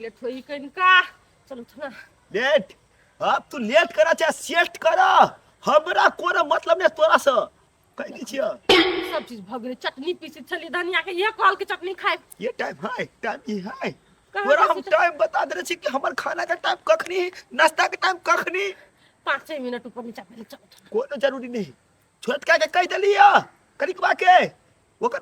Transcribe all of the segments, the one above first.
Late होई कनिका। चलू थोड़ा लेट, अब तू लेट करा चाहे सेट करा, हमरा कोनो मतलब नहीं तोरा से। कह दै छियै। सब चीज भऽ गेलै, चटनी पीसै छलियै धनिया के, ये कहल के चटनी खाय। ये टाइम है, टाइम ई है। कहाँ तोरा हम जाइ छी? टाइम बता देने छी कि हमर खाना के टाइम कखनी, नाश्ता के टाइम कखनी। 5 मिनट ऊपर नीचा भेलै, चलू। कोनो जरूरी नहीं। छोटका के कह देलियै कनिकबा के, ओकर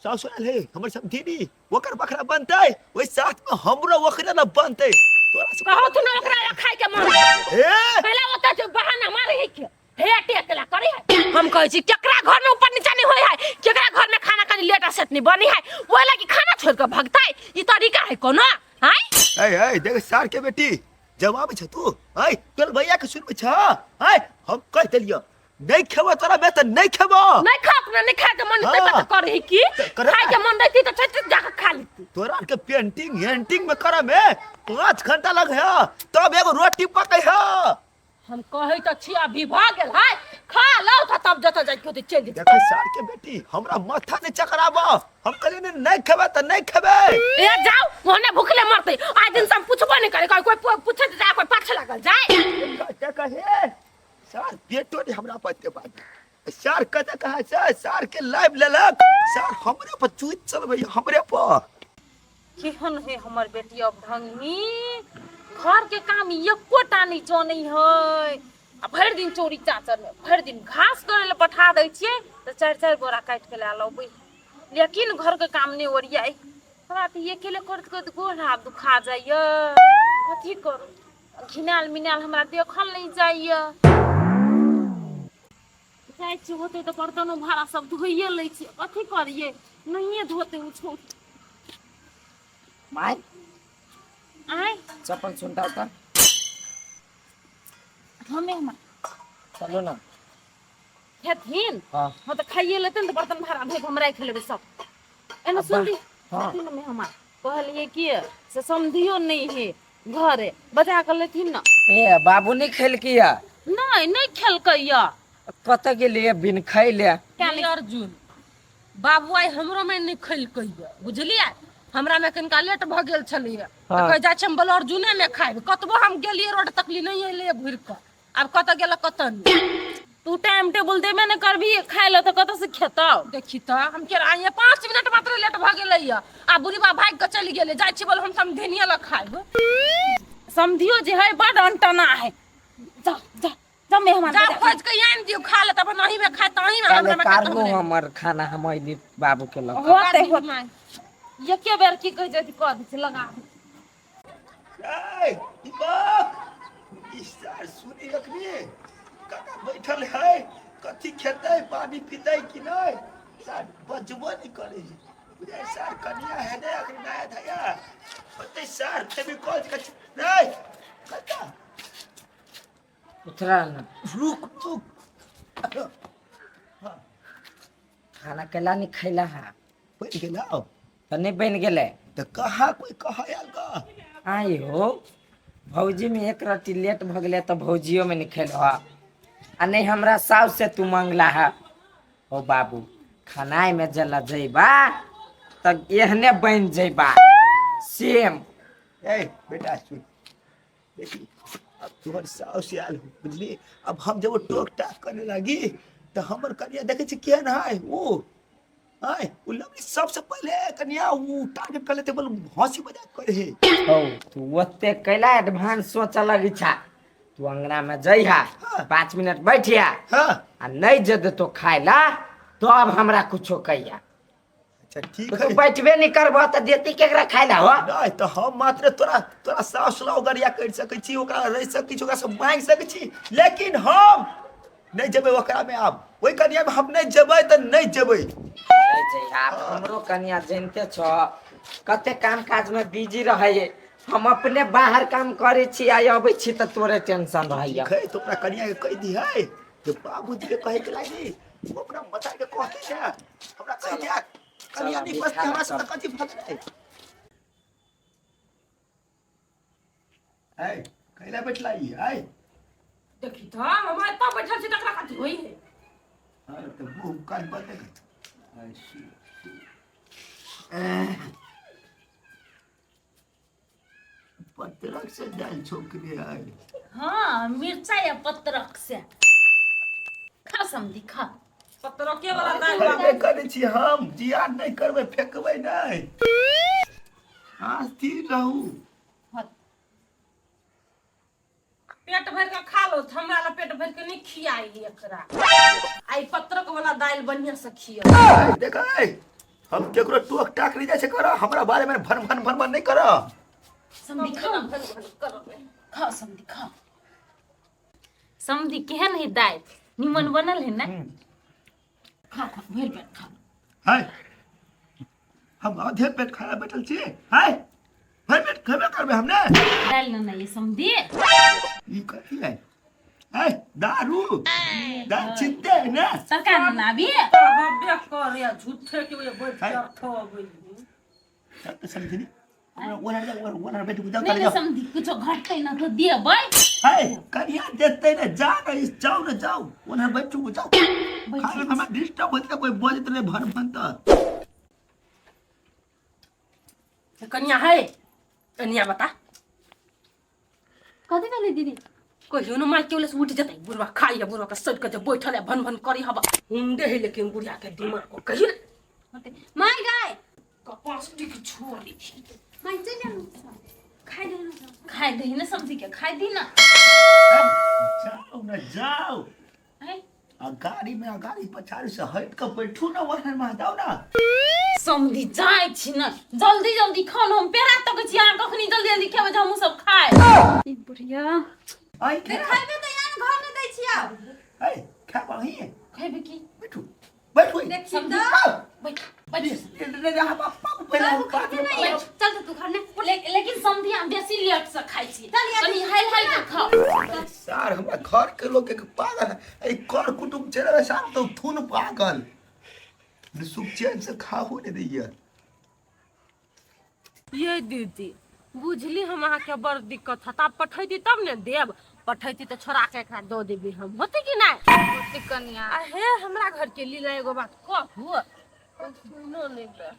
सासु आयल है हमर समधिनी, ओकर बखरा बनतै, ओहि साथ में हमरो ओकरे न बनतै। तोरा से कहो तू ना ओकरा खाय के मन। ए पहला ओतऽ जो बहाना मारे है के हे टेकला करे है। हम कहै छी केकरा घर में ऊपर नीचा नहीं होय है, केकरा घर में खाना कनी लेट सेट नहीं बनी है, ओहि लागी खाना छोड़ के भगतै, ई तरीका है कोनो? आय ए ए देख सार के बेटी जवाब छ तू, आय तोर भैया के सुनबै छ? आय हम कह देलियो नहीं खेबो तोरा बे त नहीं खेबो। नहीं खा अपना, नहीं खाए के मन हाँ। त करही की? त करे खाए के मन रहती त छत जाके खा लेती। तोरा के पेंटिंग हेंटिंग में करे में 5 घंटा लग है, तब एगो रोटी पकै है। हम कहै त छी अभी भ गेल है, खा लौ त तब जत जाय के होतै चलि जेतै। देखै सार के बेटी हमरा माथा नहीं चकराब, हम कहलियै ने नहीं खेबै त नहीं खेबै। ए जाओ ओहने भूखले मरतै, आइ दिन से हम पुछबो नहीं करे, कोई पूछे त जा कोई पाछे लागल जाय। कते कहे सार बेटो नहीं हमरा पर एते बात। सार कते कहे छै, सार के लाइव लेलक, सार हमरे पर चूत चलबै हमरे पर। केहन है हमर बेटी अब ढंगनी, घर के काम एकोटा नहीं जनै है, आ भरि दिन चोरी चाचर में भरि दिन घास करे ले पठा दै छियै तऽ चारि चारि बोरा काटि के लए लबै, लेकिन घर के काम नहि ओरियाइ। हमरा तऽ अकेले करैत करैत गोड़ हाथ दुखा जाइए, कथी करू, घिनायल मिनायल हमरा देखल नहि जाइए। जाइ छी होतै तऽ बर्तनो भाड़ा सब धोइए लै छियै, कथी करियै, नहिए धोतै ओ छोट। माय आय चप्पल सुनता त हमें हम चलो ना खेथिन। हाँ। हाँ तऽ खाइए लेतै ने तऽ बर्तन भाड़ा धोइ कऽ हम राखि लेबै सब। एना अब्बा, सुन ली। हाँ। सुन में हमार कहलिए कि से समधियो नहीं है घरे, बजा कऽ लेथिन ना। ए बाबू नहीं खेलकी या? नहीं, नहीं खेलकै या। कतऽ गेलियै बिन खैले? नहीं अर्जुन बाबू आइ हमरो में नहीं खेलकै या, बुझलियै? हमरा में कनिका लेट भऽ गेल छलैया। तऽ हाँ। कहै जाइ छी हम बोल अर्जुने में खायब, कतबो हम गेलियै रोड तकली नहीं एलै घुरि कऽ, आब कतऽ गेल कतऽ नहि। तू टाइम टेबुल देबे नहि करबही खाय लए तऽ कतऽ से खेतौ? देखी तऽ हम के आइए 5 मिनट मात्र लेट भऽ गेलैया, आ बुढ़िबा भागि कऽ चलि गेलै, जाइ छी बोल हम समधिनिये लग खायब। समधियो जे है बड अनटना है, जा जा जा मेहमान जा बजा। खोज के आनि दियौ खा लेत अपन, अहीं में खाय तऽ अहीं में, हमरा में खाय तऽ काल्हो हमरे। हमर खाना हम अइली बाबू के लग। होतै होतै, एके बेर की कहै छै कऽ दै छै लगा। ए दीपक ई सार सुनी रखनी काका बैठल है, कथी खेतै पानी पीतै कि नहीं, सार बजबो नहीं करे है। बुझाइ सार कनिया है ने अखन नया धया होतै, सार फेविकॉल के नहीं कता उतरा ना। रुक रुक। खाना केला नहीं खैला है? बनि गेलौ? तऽ नहीं बनि गेलै। तऽ कहाँ कोई कहाँ आयल गा? आइ हो भौजी में एक रत्ती लेट भऽ गेलै तऽ भौजियो में नहीं खेलो है, आ नहीं हमरा साउस से तू मांगला है। हो बाबू खानाय में जला जैबा तऽ एहने बनि जैबा सेम। ए बेटा सुन, देखी अब तोहर साउस आयल हो बुझली, अब हम जब टोक टाक करे लागी तऽ हमर कनिया देखै छी केहन है ओ, आय उ लवली सबसे पहले कनिया उ टारगेट कर लेते, बोल हंसी मजाक करे है। हौ तू ओते कैला एडवांस सोचऽ लगी छा, तू अंगना में जइहा। हाँ। 5 मिनट बैठिया। हाँ। आ नहीं जे देतो खाय ला तो अब हमरा कुछो कहिया। अच्छा ठीक तो तू है। बैठबे नहीं करबो तऽ देती केकरा खाय ला हो? नहीं तो हम मात्र तोरा तोरा सास ला गरिया कर सकै छी, ओकरा रह सकै छी, ओकरा से मांग सकै छी, लेकिन हम नहीं जेबै ओकरा में, आब ओहि कनिया में हम नहीं जेबै तऽ नहीं जेबै। नहीं जइहा, आब हमरो कनिया जनिते छौ कते काम काज में बिजी रहै, हम अपने बाहर काम करै छी आ अबै छी तऽ तोरे टेंशन रहैया। ठीक है तो अपना कनिया के कहि दी है जे बाबूजी के कहे के लागी, ओ अपना मता के कहते ने हमरा कहि दिया कनिया नहीं बसते हमरा से तऽ कथी भऽ गेलै। ऐ कैला बैठला ई? ऐ देखी तऽ हम एतऽ बैठल छी तकरा कथी होइ है? हाँ तऽ मुँह कान बंद कर। ऐ, पत्रक से दालि छौंकने है। हाँ, मिरचाई आ पत्रक से खा समधी, खा। पत्रके वाला दालि। खैबे करै छी हम, जियान नहि करबै, फेकबै नहि। अहाँ स्थिर रहू। पेट भरि के खा लो, हमरा ला पेट भरि के नहीं खियाई एकरा। आई पत्रक वाला दालि बढ़िया से खिया। देख, हम केकरो टोक टाक नहीं जाइ छै कर, हमरा बारे में भन भन भन भन नहीं कर। समधी खाओ, खाओ समधी, खाओ समधी। केहन है दालि? निमन बनल है ना? खा खा, भरि पेट खा। है, हम आधे पेट खाना बैठल छी है, भरि पेट खेबे करबै हम ने। दालि न नहीं समधी। ई कथी है? है दारू दाल चिंते है ना। सरकार न आबी। हबे करे झूठे के बैठ के अर्थ अबै। चल तो समझनी, ओरा जा, ओरा ओरा बैठ जाओ। नहीं चले नहीं जाओ। समधी, कुछो घटतै ना तो देबै। है करिया देते ने, जा ना इस, जाओ ना, जाओ ओना बैठू, जाओ। खाना में हमरा डिस्टर्ब होइत कोई बजत रहे भन भन त। कनिया है, कनिया बता। कथी भेलै दीदी? कहियो न माइक के से उठ जतै बुढ़वा खाई है, बुढ़वा के सड़ के जब बैठल है भन भन करी हवा हुंडे है, लेकिन बुढ़िया के दिमाग को कहियो न। माय गाय कपास टिक छोड़ी। माय चल जा, खाइ दे ना। खाइ दही ना समधी के, खाइ दी ना। जाओ ना, जाओ। हैं? आ गाड़ी में, आ गाड़ी पछाड़ी से हट के बैठू ना, वहन में जाओ ना। समधी, जाइ छी ना, जल्दी जल्दी खाउ न, हम पेड़ा तकै छी अहाँ कखनी जल्दी जल्दी खेबै जे हमहूँ सब खाय। ई बुढ़िया। आई खा। खाइबे तऽ यार घर नहि दै छियै। ऐ खा वही। खेबै की? बैठू बैठू। देखी समधी। तऽ। आओ। बैठ बैठ। ले जा बाप पहले हम बाबू बात खाते में नहीं, चल तऽ तू घर ने। लेकिन समधी, हम बेसी लेट से खाइ छी। चल यार, कनी हाल हाल के खाउ। सार हमरा घर के लोग के पागल है। ए कर कुटुम चले रहे सार तो थुन पागल सुख चैन से खाहू नहीं दैया। ये दीदी, बुझली हम अहाँके बड़ दिक्कत हत, आब पठैती तब ने देब। पठैती तऽ छोड़ा के एकरा दऽ देबै हम, होतै कि नहि? होतै कनिया। आ हे, हमरा घर के लीला एगो बात कहू, सुनो नहि बे।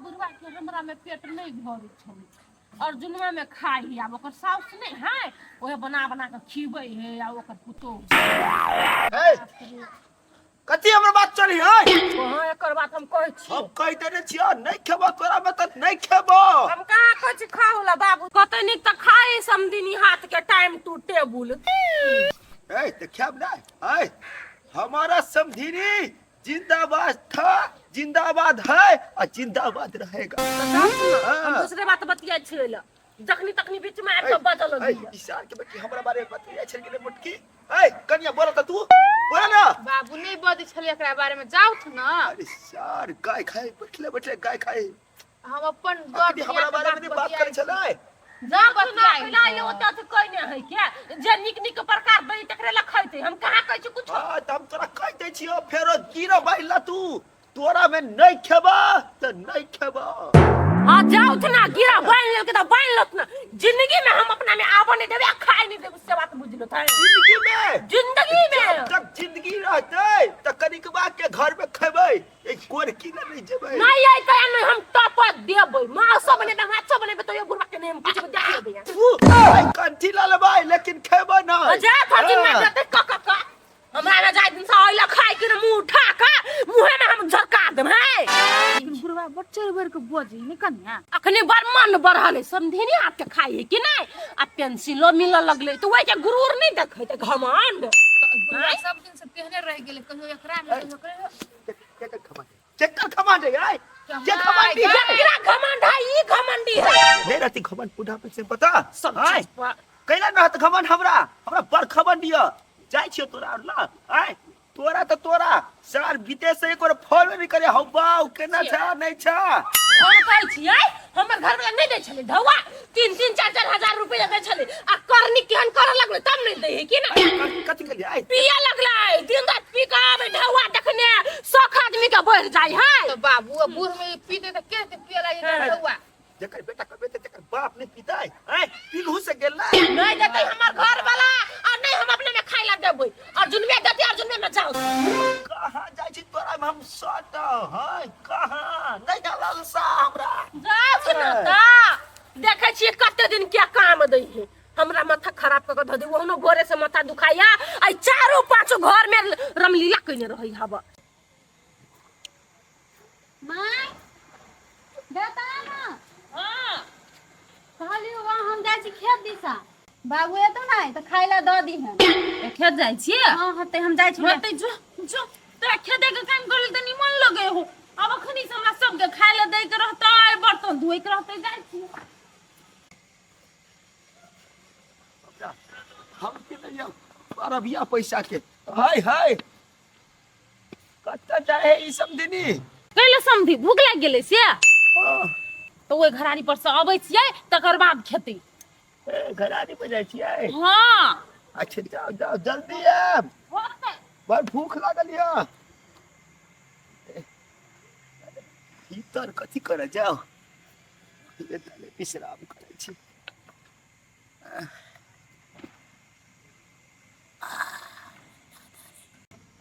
बुढ़वा के हमरा में पेट नहीं भरै छलै, अर्जुनवा में खाइ है। आब ओकर साउस नहीं है, ओहे बना बना के खिबै है आ ओकर पुतोहु। ए कथी हमर बात चली है? कहाँ एकर बात हम कहै छी? हम कहि देने छियै, नहीं खेबो तोरा में तऽ नहीं खेबो। हम कहाँ कहै छी खाओ ला बाबू? कते नीक तऽ खाइ समदिनी हाथ के टाइम टू टेबुल। ए तऽ खेब नहीं। ऐ हमारा समधिनी जिंदाबाद था, जिंदाबाद है और जिंदाबाद रहेगा। हम दूसरे बात बतियाइ छियै ल, जखनी तखनी बीच में आबि कऽ बजऽ ऐ लगैया। ईशान के बेटी हमरा बारे में बतियाइ छल कि मोटकी? ऐ कनिया, बोल तऽ तू बोल ना। बाबू, नहि बजै छलै एकरा बारे में, जाउथ न। अरे सार गाय खाए बैठले बैठले गाय खाए। हम अपन अखनी हमरा बारे में नहीं बात करै छलै। जा बतियाइ। ना ये ओते अथी कहने है के जे नीक नीक प्रकार दै तकरे ला खैते, हम कहाँ कहै छी कुछो? हाँ तऽ हम तोरा कहि दै छियौ, फेरो गिरो बाहिला तू तोरा में नहीं खेबा तऽ नहीं खेबा। हाँ जाउथ ना, गिरा बान्हि लेलकै तऽ बान्हि लत ना। जिंदगी में हम अपना में आबऽ नहीं देबै आ खाए नहीं देबै, से बात बुझि लो। जिंदगी में? जिंदगी में। जब तक जिंदगी रहतै तऽ कनिकबा के घर में खेबै, एक कोरकी ने नहीं जेबै। नहीं अइतै आ नहीं हम टप देबै, मासो बनेबै माछो बनेबै तो ये बुढ़वा के नहीं हम किछु देख लेबै। तू ऐ कंठी लऽ लेबै लेकिन खेबै नहीं। जा थकी में जते क क क हमरा में जाय दिन से अइला खाय के मुंह उठा के मुंहे में हम झरका देब है। लेकिन बुढ़वा बड़ चढ़ बढ़ के बजै ने कनिया। अखने बड़ मन बढ़ल है, समधिनी हाथ के खाइ है कि नहीं, आ पेंसिलो मिलऽ लगलै तऽ ओहि के गुरूर नहीं देखै तऽ घमंड। बुढ़वा सब दिन से तेहने रहि गेलै, कहियो एकरा में कहियो एकरा में। केकर खमा, केकर खमा दे आय के खमा दी? केकरा घमंड है? ई घमंडी है। नहीं रहती घमंड बुढ़ापे से पता सब आय चीज पर कैला रहत घमंड? हमरा हमरा बड़ घमंड यऽ, जाइ छियौ तोरा और ला। आय तोरा तऽ तोरा सार विदेश से एक बार फोन नहीं करे हौ बाउ, केना छा नहीं छा? हम कहै छियै, हमर घर वाला नहीं दै छलै ढौआ, 3 3 4 4 हजार रुपया दै छलै, आ करनी केहन करऽ लगलै तब नहीं दै है कि ना? कथी कहलियै आय? पिए लगलै, दिन रात पी के आबै ढौआ, देखने शौक आदमी के बढ़ जाइ है। तऽ बाबू, अब बूढ़ में पीते तऽ के पिए लागि रहुआ? जकर बेटा कबे ते तकर बाप नहीं पीतै। आय पीलहू से गेल नहीं देतै हमर घर वाला आ नहीं हम अपने में खाइ ला देबै। अर्जुनमे देतै, अर्जुनमे में जाओ। कहाँ जाइ छी तोरा में हम सट है कहाँ नहीं लालसा हमरा। जाओ ना ता, देखै छियै कते दिन के काम पांचो घर में रमलीला कइने रहै हब। माय बेटा ना। हाँ। कहलियो वहाँ हम जाइ छी खेत दिशा, बाबू एतो नहि तऽ खाय ला दऽ दीहन। खेत जाइ छियै? हाँ हाँ, ते हम जाइ छी। होतै, जो जो, तोरा खेते के काम करे तऽ निमन लगे हो। अब अखनी से हमरा सबके खाय ला दै के रहतै, बर्तन धोए के रहतै, जाइ छियै। हम के नहीं आउ अरबिया पैसा के। हाय हाय, कतऽ जाए है ई समधिनी? कैले समधी, भूख लागि गेलै से? हाँ। तऽ ओहि घरारी पर से अबै छियै तकर बाद खेतै। ए, घरारी पर जाइ छियै? हाँ। अच्छा, जाओ जाओ, जल्दी आयब। होतै। बड़ भूख लागल यऽ। भीतर कथी करऽ जाउ, विश्राम करै छी।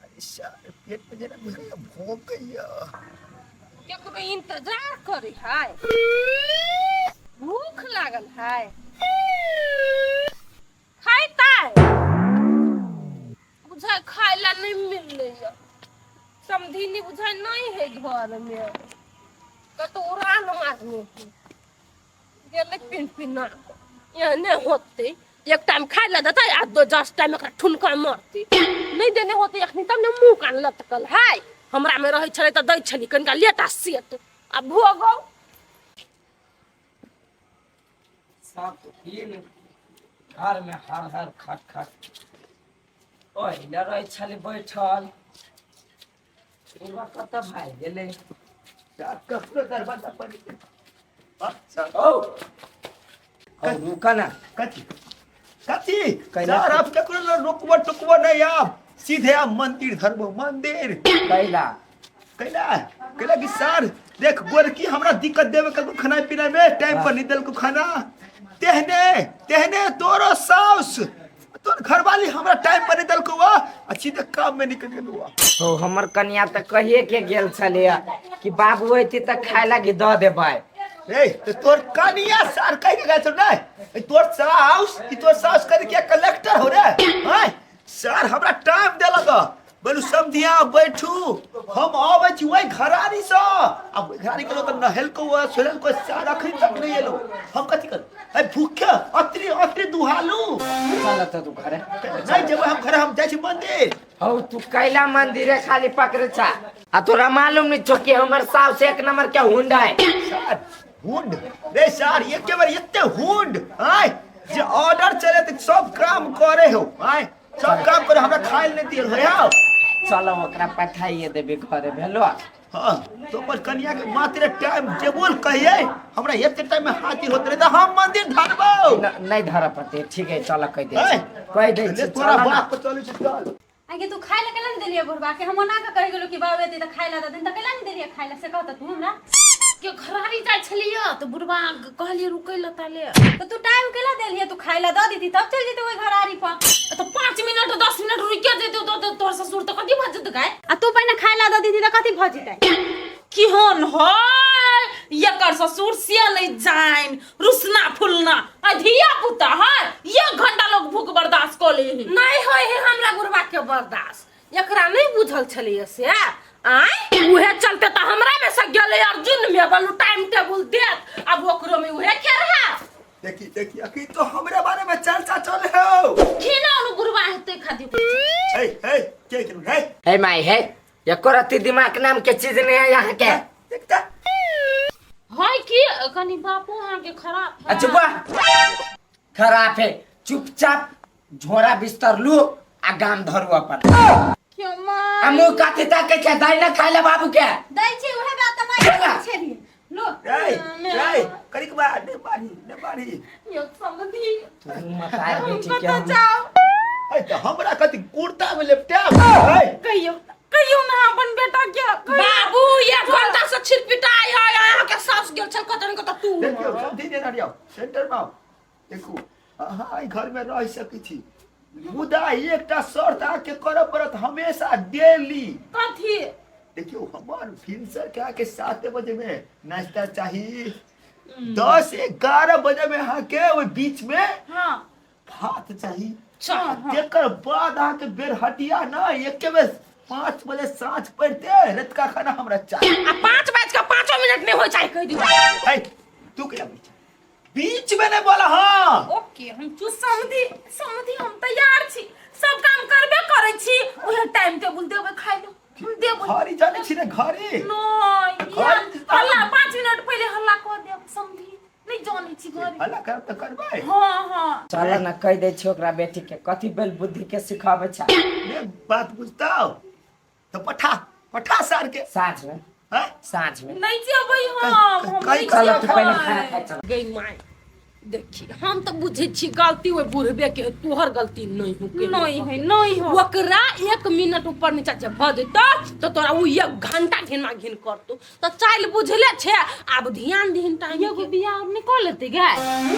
अरे सार, पेट में जेना बुझाइया भोंकैया। केकरो इंतजार करे है, भूख लागल है, खाइतै बुझाइ खाय ला नहीं मिललै। समधिनी बुझाइ नहीं है घर में, कतौ उड़ान मारने गेलै। पिन पिना एहने होतै, एक टाइम खाय ला देतै आ दो 10 टाइम एकरा ठुनका मारतै। नहीं देने होतै अखनी तब ने मुँह कान लटकल है। हमरा में रहै छलै तऽ दै छली कनिका लेट आ सेट आ भोगौ। सब दिन घर में हर हर खट खट ओहिना रहै छलै बैठल। बुढ़बा कतऽ भागि गेलै? ककरो दरवाजा पर। अच्छा। औ औ, रुक ना। कथी कथी? कैला? सर, आप ककरो न रोकबो टोकबो नहीं, आप सीधे आप मंदिर धरबो मंदिर। कैला? कैला कैला कि सर देख, गोरकी हमरा दिक्कत देवे कल खाना पीना में टाइम पर नहीं देलको खाना, तेहने तेहने तोरो साउस तोर घरवाली हमरा टाइम पर नहीं देलको वा आ सीधे काम में निकल गेलो वा। हो, हमर कनिया तऽ कहिए के गेल छलै कि बाबू अयती तऽ खाय लागी दऽ देबै। ए तो तोर कनिया सार कह के गए नहीं, ए तोर साउस, ई तोर साउस कर के कलेक्टर हो रे हैं। सर हमरा टाइम देलक, बोलू समधिया बैठू, हम आबै छी ओहि घरारी से। आ ओहि घरारी के लोग नहेलको आ सोहेलको, सार अखन तक नहीं एलो। हम कथी करू? ए भूखे अतरी अतरी दुहालू। चल तऽ तू घरे। नहीं जेबै हम घरे, हम जाइ छी मंदिर। हौ, तू कैला मंदिर है खाली पकड़े छा आ तोरा मालूम नहीं छो कि हमर साउस एक नंबर के हुंडा है। सर हुंड रे सर, एके बार एते हुंड आय जे ऑर्डर चले त सब काम करे हो आय, सब काम करे, हमरा खाए ले नहीं दियल हो आओ। चलो, ओकरा पठाइए देबे घरे भेलो। हाँ, तो पर कनिया के मात्र टाइम टेबुल कहिए हमरा एते टाइम में हाजिर होत रहे त हम मंदिर धरबो। नहीं धरऽ पड़ते, ठीक है, चल कह दे। ऐ, कह दे ले छी, तोरा चल ना। बाप पर चलै छै, चल। आगे तू खाय ला केला नहीं देलियै बुढ़बा के? हम ओना के कहि गेलो कि बाबू एतै तऽ खाय ला दऽ देन, तऽ केला नहीं देलियै खाय ला, से कहत तू हमरा? के घरारी जाइ छलियै तऽ बुढ़बा कहलियै रुकै लए ताले। तऽ तू टाइम केला देलियै? तू खाय ला दऽ दीती तब चलि जेतै ओहि घरारी पर। तऽ 5 मिनट 10 मिनट रुकि जेतै तऽ तोहर ससुर तऽ कथी भऽ जेतै गाय? आ तू पहिने खाय ला दऽ दीती तऽ कथी भऽ जेतै? केहन है एकर ससुर से नहीं जान, रुसना फुलना आ धिया पुता है, एक घंटा लोग भूख बर्दाश्त कऽ ले है। नहीं होय है हमरा बुढ़बा के बर्दाश्त, एकरा नहीं बुझल छलैया से आय। उहे चलते तऽ हमरा में से गेलै अर्जुन में, बोलू टाइम टेबुल देत, अब ओकरो में उहे खेल है। देखी देखी, अखी तो हमरे बारे में चर्चा चले हो। खिना नु बुढ़बा हेतै खातिर। हे हे, के के हे? हे माई हे, एको रत्ती दिमाग नाम के चीज नहीं है यहाँ के। देखता। है कि कनी बापो अहाँके खराब है। अच्छा वाह, खराब है। चुपचाप झोरा बिस्तर लू आ गाम धरू अपन। क्यों माँ? आ मुंह काती ताके छै, दाइ ना खाय ले बाबू के। दै छी उहे बात तऽ माय चला। छेलियै लो। ए ए, करिक बा ने बारी ने बारी। यो समझी। तू मतार बेटी के कतऽ हम जाओ? ए त हमरा कथी कुर्ता में लेपटाब ए। कहियो कहियो ना अपन बेटा के कहियो। बाबू एक घंटा से छिटपिटाई है, अहाँ के सास गेल छल कतऽ ने कतऽ तू। देखियौ समझी ने नारियाओ, सेंटर में आओ। देखू, अहाँ एहि घर में रह सकै छी, मुदा एकटा शर्त अहाँके करऽ पड़त हमेशा डेली। कथी? देखियौ, हमर भिनसर के अहाँके 7 बजे में नाश्ता चाही, 10-11 बजे में अहाँके ओहि बीच में भात चाही। तेकर बाद अहाँके बेर हटिया ना एके बेर 5 बजे साँझ पड़ते रतका खाना हमरा चाही। आ 5 बाजि कऽ 5 मिनट नहि होइ चाही, कहि दियौ। है, तू क्या बीच बीच में नहीं बोला? हाँ। ओके, हम चुप। समधी, समधी, हम तैयार छी, सब काम करबे करै छी, उहे टाइम टेबुल देबै खाइ ले, हम देबै। घड़ी जाने छी ने घड़ी? नहीं। घड़ी यार, हल्ला 5 मिनट पहिले हल्ला कऽ देब समधी, नहीं जानै छी घड़ी। हल्ला करब तऽ करबै। हाँ। चल न, कहि दै छी ओकरा बेटी के, कथी बेल बुद्धि के सिखाबै छै। ने बात बुझताओ तऽ पठा पठा सार के। साँझ में। हैं? साँझ में। नहीं जेबै हम हम नहीं। चल, तू पहिले जेबै। खाना खाइ चल। गई माय, देखी, हम तऽ बुझै छी गलती ओहि बुढ़बे के है, तोहर गलती नहीं हो। नहीं है, नहीं हो। ओकरा 1 मिनट ऊपर नीचा जे भऽ जेतौ तऽ तोरा ओ 1 घंटा घिना घिन करतौ, तऽ चालि बुझले छै, आब ध्यान दिहिन टाइम। एगो बियाह और नहीं कऽ लेतै गाय?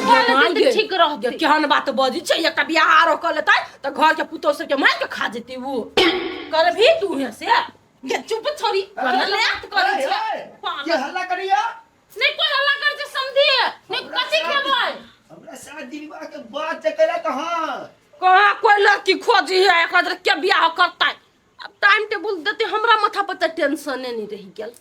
कऽ लेतै तऽ ठीक रहतै। केहन बात बजै छै? एकटा बियाह आरो कऽ लेतै तऽ घर के पुतोह सबके मारि के खा जेतै। ओ करबही तू हे से गे? चुप छोरी, लेट करै छै। के हल्ला करिया? नहीं कोई हल्ला कर छै समधी, नहीं। कथी खेबै? हमरा शादी विवाह के बात जे कैला तऽ हाँ। कहाँ कोई लड़की खोजी है? एकरा के बियाह करतै? अब टाइम टेबुल देते हमरा माथा पर तऽ टेंशने नहीं रहि गेल।